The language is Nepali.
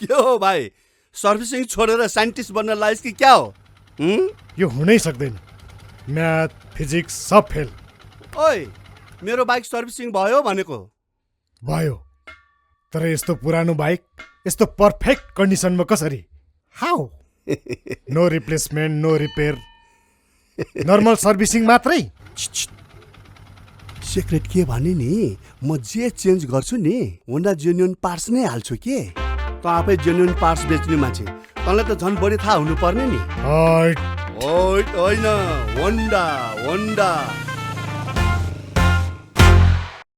के हो भाइ, सर्भिसिङ छोडेर साइन्टिस्ट बन्न लाइस कि क्या हो? यो हुनै सक्दैन। म्याथ फिजिक्स सब फेल। ओइ, मेरो बाइक सर्भिसिङ भयो भनेको। भयो, तर यस्तो पुरानो बाइक यस्तो पर्फेक्ट कन्डिसनमा कसरी? How? No replacement, no repair, normal servicing मात्रै। सिक्रेट के भने नि, म जे चेन्ज गर्छु नि होन्डा जेन्युन पार्ट्स नै हाल्छु के। त आफै जेन्युन पार्ट्स बेच्ने मान्छे, तँलाई त झन् बढी थाहा हुनुपर्ने नि। हट। होइन, होन्डा होन्डा